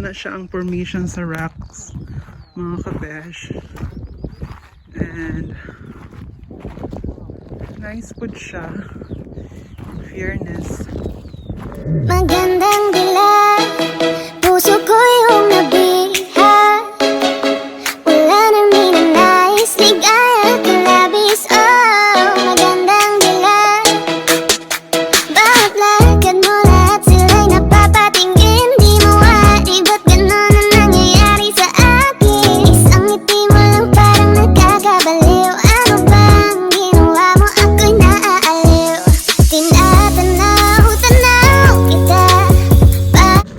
na siya ang formation sa rocks, mga kabesh. And nice pud siya. In fairness. Magandang dilag, puso ko'y iyong nabihag. Wala nang ninanais, ligaya ka labis. Oh, magandang dilag. Bawat lakad mo, lahat sila'y napapatingin. Di mawari, ba't ganon ang nangyayari sa akin? Isang ngiti mo lang, parang nakakabaliw. Ano bang ginawa mo? Ako'y naaaliw. Tinatanaw, tanaw kita.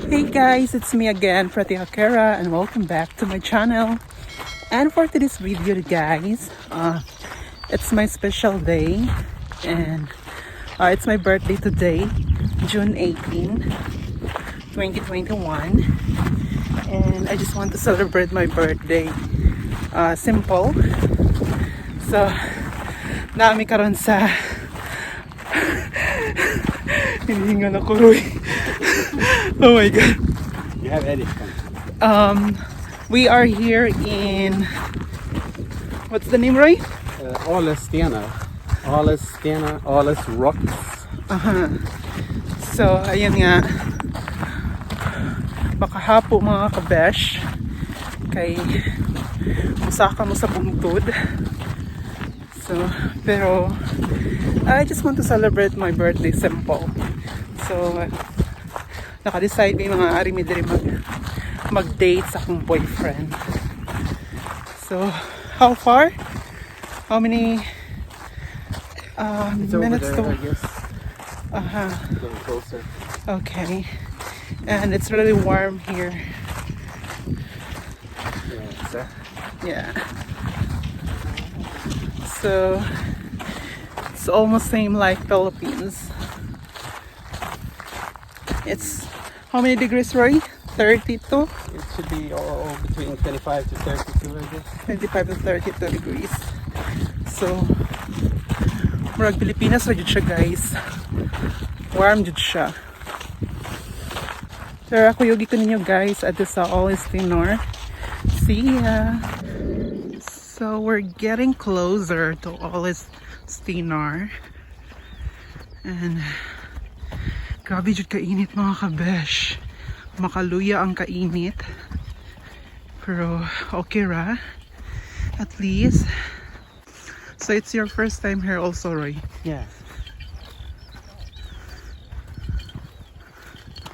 Hey guys, it's me again, Prati Akera, and welcome back to my channel. And for today's video, guys, it's my special day, and it's my birthday today, June 18, 2021. And I just want to celebrate my birthday simple. So, naa mi karon sa, hinihingal ako, Roy. Oh my God. You have edit. We are here in, what's the name, Roy? Ales Stenar. Ales Stenar, Ales Rocks. So, ayun nga. Makahapo, mga kabesh. Kay musaka mo sa bungtod. So, pero I just want to celebrate my birthday simple. So, naka-decide may mga ari mi diri mag-date sa akong boyfriend. So, how far? How many It's over minutes there, to I guess. A little closer. Okay. And it's really warm here. Yeah, so Yeah. So it's almost same like Philippines. It's how many degrees, Roy? 32? It should be all between 25 to 32, I guess. 25 to 32 degrees. So, murag Pilipinas ra jud siya, guys. Warm jud siya. Pero ako yugi ko ninyo, guys, at sa Ales Stenar. See ya! So, we're getting closer to Ales Stenar. And, grabe jud kainit, mga kabesh. Makaluya ang kainit. Pero, okay ra. At least. So, it's your first time here also, Roy? Yeah.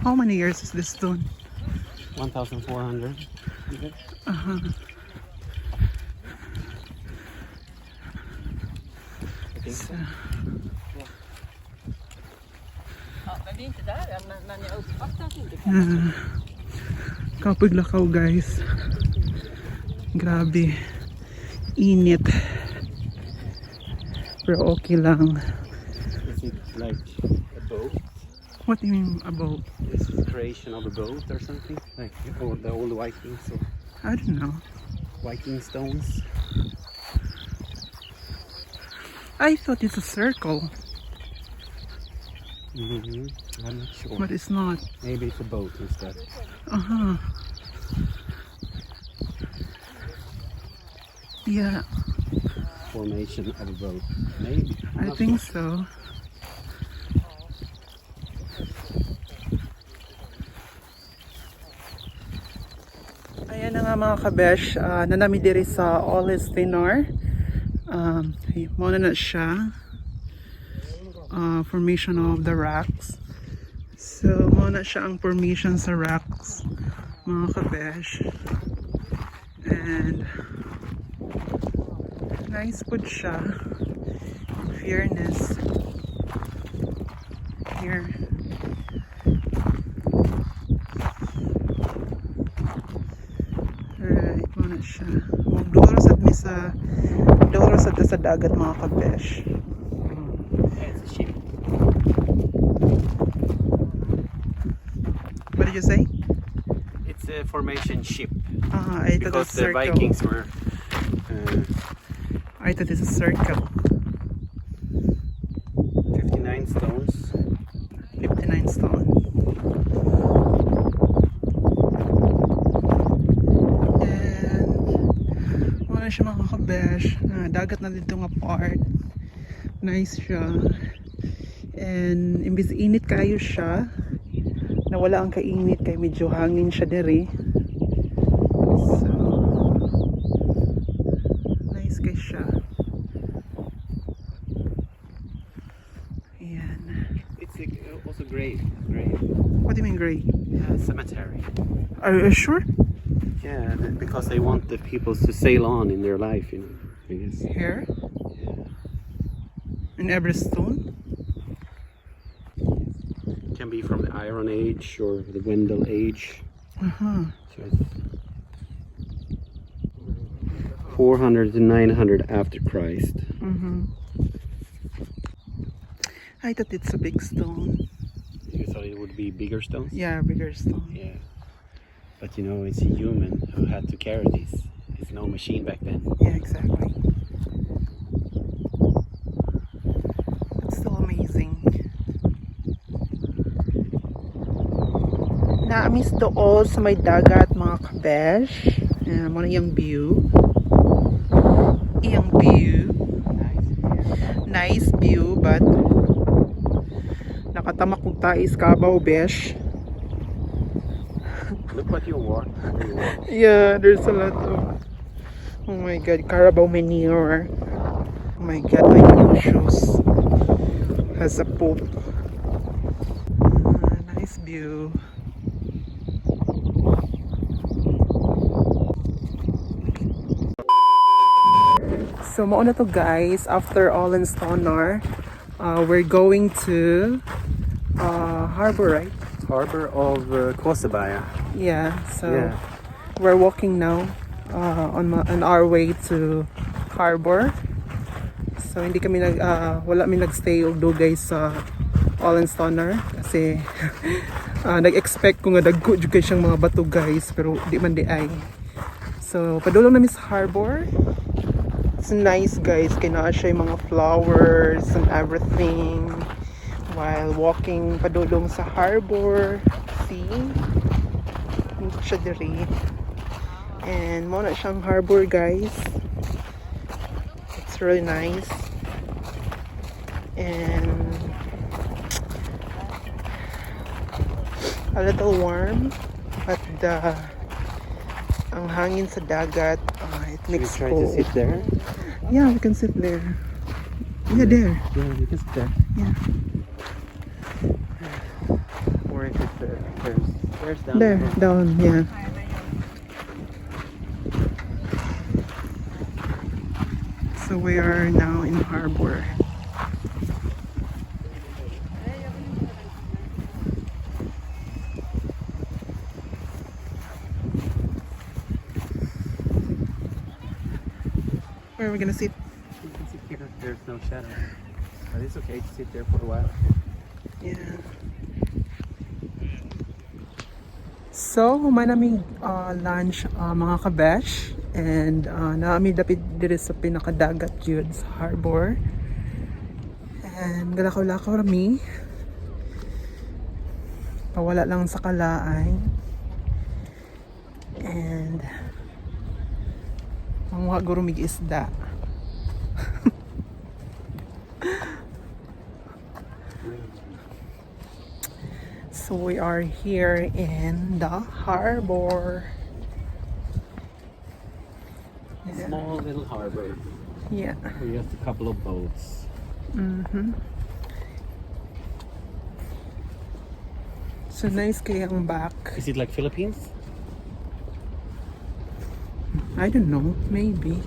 How many years is this stone? 1,400. Is it? I think so. Ja, men vi är inte där än, men jag uppfattar att det inte kan. Kapoy lakaw, guys. Grabe. Init. Pero okay lang. Is it like a boat? What do you mean about? Is it creation of a boat or something? Like the old Vikings or I don't know. Viking stones? I thought it's a circle, I'm not sure. but it's not. Maybe it's a boat instead. Yeah, Formation of a boat. Maybe. I'm I not think sure. so. Ayan na nga, mga kabesh, naa na mi diri sa Ales Stenar. Mao na na siya. Formation of the rocks. So, mao na siya ang formation sa rocks, mga kabesh. And, nice pud siya. In fairness. Here. Alright, mao na siya. Magduol sad mi sa dagat, mga kabesh. Yeah, it's a ship. What did you say? It's a formation ship Ah, I thought because it's the circle. Vikings were I thought it's a circle. 59 stones. 59 stone. Ano siya, mga kabesh, na dagat na dito nga part. Nice siya. And imbis init kayo siya, nawala ang kainit kay medyo hangin siya diri. So, nice kay siya. Ayan. It's like, also grave. Grave. What do you mean gray? Yeah, cemetery. Are you sure? Yeah, because they want the people to sail on in their life. I guess. Here? In every stone? It can be from the Iron Age or the Wendell Age. So it's 400 to 900 after Christ. I thought it's a big stone. You thought it would be bigger stones? Yeah, bigger stone. Yeah. But it's a human who had to carry this. It's no machine back then. Yeah, exactly. It's still amazing. Naamis dool sa may dagat, mga kabesh. Ayan, mao na iyang view. Iyang view. Nice view, but nakatamak kong tais kabaw, besh. Look what you walk. Where you walk. Yeah, there's a lot of. Oh my God, carabao manure. Oh my God, my new shoes has a poop. Ah, nice view. So, mao na to, guys. After Ålesund, we're going to harbor, right? Harbor of Kåseberga. Yeah, so we're walking now on our way to harbor. So hindi kami nag wala mi nagstay og dugay sa Ålesund kasi nag-expect ko nga dagko jud kay siyang mga bato, guys, pero di man diay. So padulong na mi sa harbor. It's nice, guys, kay naa siya yung mga flowers and everything while walking padulong sa harbor. See? Nindot siya diri. And mao na siyang harbor, guys. It's really nice. And a little warm, but the ang hangin sa dagat, it Should we makes try to cold. sit there? Yeah, we can sit there. Yeah, there. Yeah, you can sit there. Yeah. Or if it's there's down There, there. down, yeah. So we are now in harbor. Where are we gonna sit? You can sit here. There's no shadow. But it's okay to sit there for a while. Yeah. So, human naming lunch, mga kabesh, and naa mi dapit diri sa pinakadagat yun sa harbor. And galakaw-lakaw rami. Pawala lang sa kalaay. And manguha guro mig isda. So we are here in the harbor. Yeah. Small little harbor. With just a couple of boats. So nice kay ang back. Is it like Philippines? I don't know, maybe.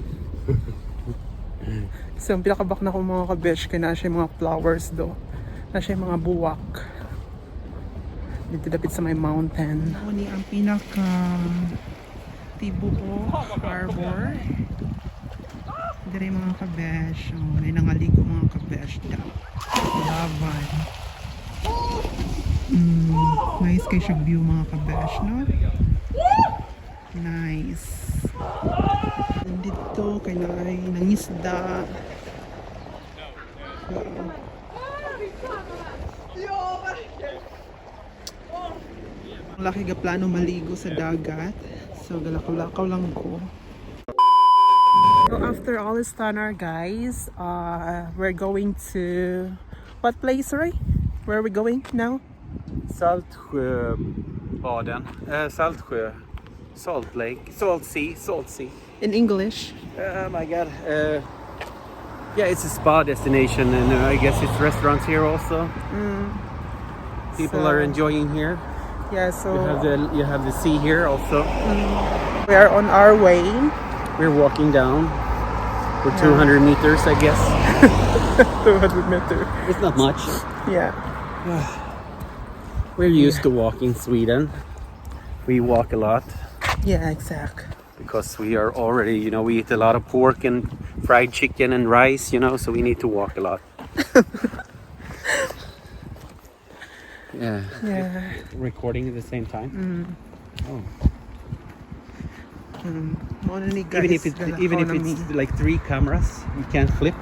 So ang pinaka-back nako, mga kabesh, kay naa siya yung mga flowers do. Naa siya yung mga buwak. Dito dapit sa may mountain. Mao ni ang pinaka tibuok harbor. Dire, mga kabesh. Oh, may nangaligo, mga kabesh daw. Laban. Nice kay siya view, mga kabesh, no? Nice. Dito kay naay nangisda. So, ang laki ga plano maligo sa dagat. So galakaw-lakaw lang ko. So after Alestanar, guys, we're going to what place, Roy? Where are we going now? Saltsjöbaden. Saltsjö. Salt Lake. Salt Sea. Salt Sea. In English. Oh my God. Yeah, it's a spa destination, and I guess it's restaurants here also. People are enjoying here. Yeah, so You have the sea here also. We are on our way. We're walking down for 200 meters, I guess. 200 meter. It's not much. We're used to walk in Sweden. We walk a lot because we are already, we eat a lot of pork and fried chicken and rice, so we need to walk a lot. Yeah. Recording at the same time. Oh. Mao na ni, guys, Even if galakaw na it's mi. Like three cameras, you can't flip.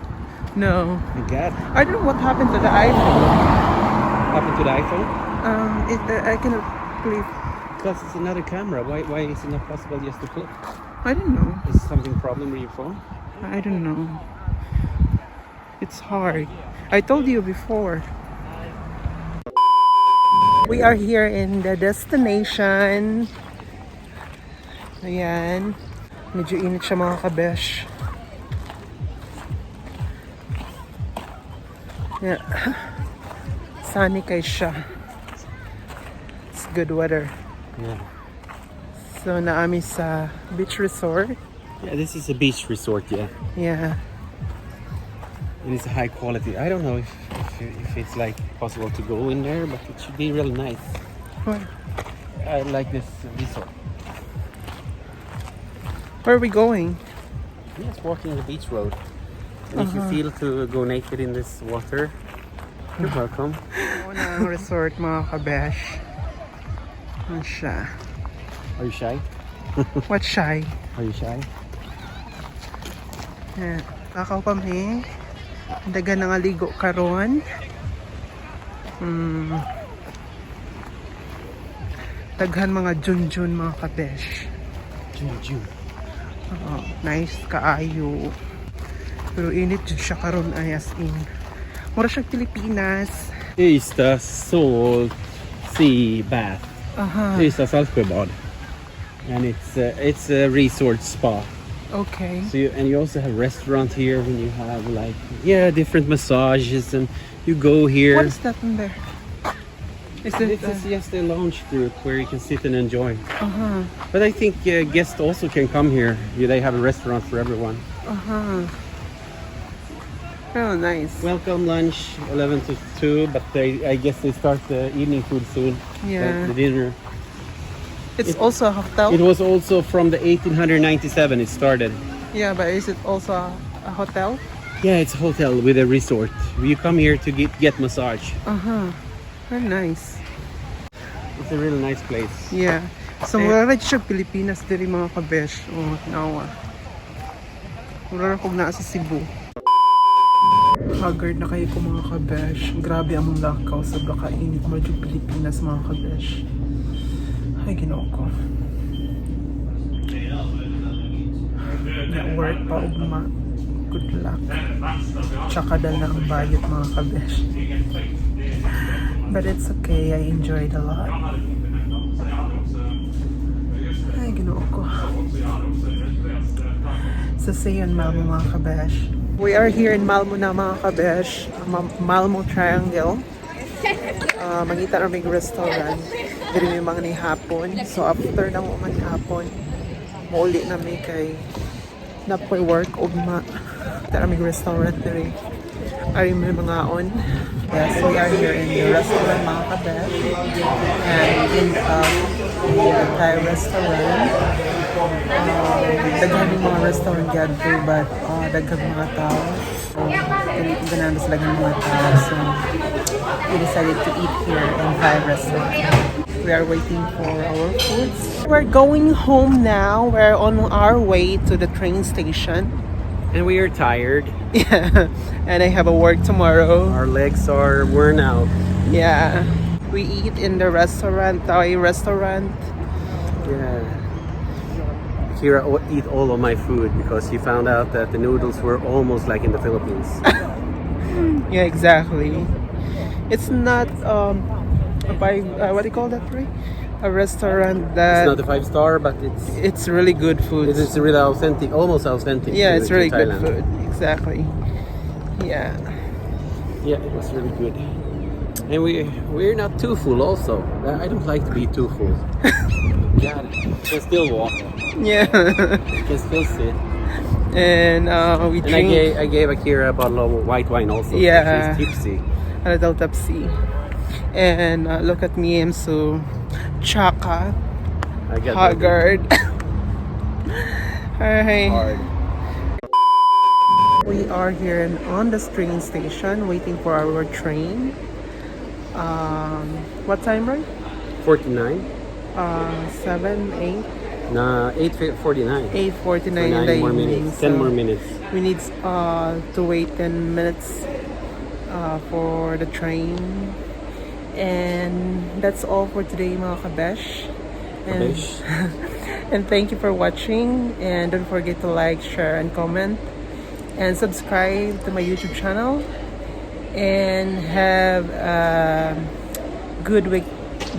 No. My God. I don't know what happened to the iPhone. Happened to the iPhone? I cannot flip. Because it's another camera. Why is it not possible just to flip? I don't know. Is something problem with your phone? I don't know. It's hard. I told you before. We are here in the destination. Ayan. Medyo init siya, mga kabesh. Yeah. Sunny kay siya. It's good weather. So naa mi sa beach resort. Yeah, this is a beach resort, yeah. And it's a high quality. I don't know if it's like possible to go in there, but it should be really nice. Where, I like this resort. Where are we going? Yes, walking the beach road. And if you feel to go naked in this water, you're welcome. Mao na ang resort, mga kabesh. Ano siya? Are you shy? What shy? Are you shy? Yeah. Lakaw pa mi. Daghan na nga ligo karon. Daghan mga junjun, mga kabesh. Jun. Oo, nice kaayo. Pero init jud siya karon ay, as in. Mura siya Pilipinas. Ystad Salt Sea Bath. Ystad Saltsjöbad. And it's a resort spa. So you, and you also have restaurant here when you have like, yeah, different massages and you go here. What is that in there? Is it This is just a lounge group where you can sit and enjoy. But I think guests also can come here. Yeah, they have a restaurant for everyone. Oh, nice. Welcome lunch 11 to 2, but they I guess they start the evening food soon. The dinner. It's also a hotel. It was also from the 1897 it started. Yeah, but is it also a hotel? Yeah, it's a hotel with a resort. You come here to get massage. Very nice. It's a really nice place. Yeah. So, mura ra siya Pilipinas diri, mga kabesh. Oh, nawa. Mura ra kog naa sa Cebu. Haggard na kaayo ko, mga kabesh. Grabe among lakaw sa kainit mo yung Pilipinas, mga kabesh. Ay, Ginoo ko. Na work pa ugma. Good luck. Tsaka dal na ang bayot, mga kabesh. But it's okay. I enjoyed a lot. Ay, Ginoo ko. So, see you in Malmo, mga kabesh. We are here in Malmo na, mga kabesh. Malmo Triangle. Mangita na mig restaurant. Diri mi mga ni hapon. So, after na mo man hapon, mauli na mi kay naa poy work ugma. Kita na mig restaurant diri. Ari may mga on. Yes, we are here in the restaurant, mga kabesh. And we end up in the Thai restaurant. Daghan yung mga restaurant gadto, but daghan mga tao. So, dili ko ganahan sa daghan mga tao. So, we decided to eat here in Thai restaurant. We are waiting for our foods. We're going home now. We're on our way to the train station. And we are tired. Yeah. And I have a work tomorrow. Our legs are worn out. Yeah. We eat in the restaurant, Thai restaurant. Yeah. Akira eat all of my food because he found out that the noodles were almost like in the Philippines. Yeah, exactly. It's not a five, what do you call that, Ray? A restaurant that It's not a five star, but it's it's really good food. It is really authentic, almost authentic Yeah, it's to really good Thailand. Food. Exactly. Yeah. Yeah, it was really good. And we're not too full also. I don't like to be too full. God, you can still walk. You can still sit. And we And I drink gave Akira a bottle of white wine also. So she's tipsy. A little tipsy. And look at me, I'm so chaka, I got haggard. Alright. Hard. We are here on the train station waiting for our train. What time, right? 49. 7, 8, Nah, 8:49. 8:49 in 9 the more evening. minutes. 10 So more minutes. we need to wait 10 minutes for the train. And that's all for today, mga kabesh. Kabesh. And thank you for watching. And don't forget to like, share, and comment. And subscribe to my YouTube channel. And have a good week,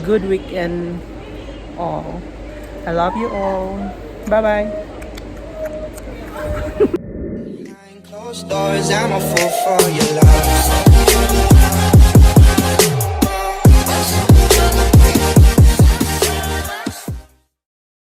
good weekend all. I love you all. Bye bye. Closed doors, I'm a fool for your love.